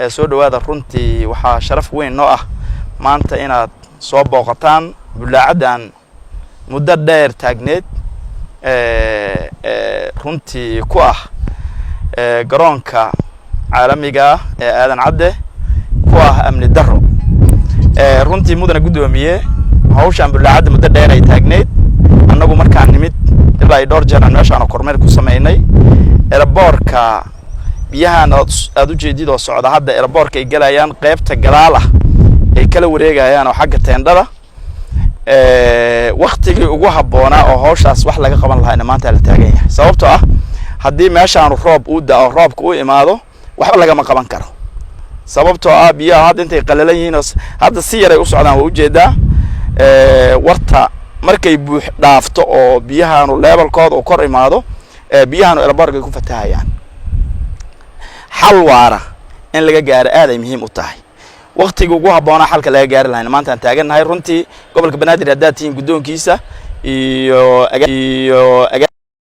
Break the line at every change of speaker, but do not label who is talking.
Soo dhawaada. Runtii waxaa sharaf weyn noo ah maanta inaad soo booqataan bulaacaddan muddo dheer taagneed, runtii ku ah garoonka caalamiga ah ee Aadan Cadde, ku ah amni darro. Runtii, mudane guddoomiye, hawshaan bulaacadda muddo dheer ay taagneyd. Annagu markaan nimid ilaa ay dhowr jeer aan meeshaan kormeer ku samaynay. Airportka biyahan aad ujeedid oo socda hadda airportka ay gelayaan, qeybta gadaal ah ay kala wareegayaan oo xagga teendhada. Waktigii ugu habboonaa oo hawshaas wax laga qaban lahaa ina maanta la taagan yahay, sababtoo ah haddii meeshaanu roob uu da'o, roobka u imaado, waxba lagama qaban karo, sababtoo ah biyaha hadda intay qalalan yihiin oo hadda si yaray u socdaan waa ujeedaa. Warta markay buux dhaafto oo biyahaanu levelkooda uu kor imaado, biyahaanu airportka ay ku fatahayaan. Xal waara in laga gaaro aad ay muhiim u tahay. Waktigii ugu habboonaa xalka laga gaari lahayna maanta aan taagannahay. Runtii, gobolka Banaadir haddaad tihiin guddoonkiisa iyo iyo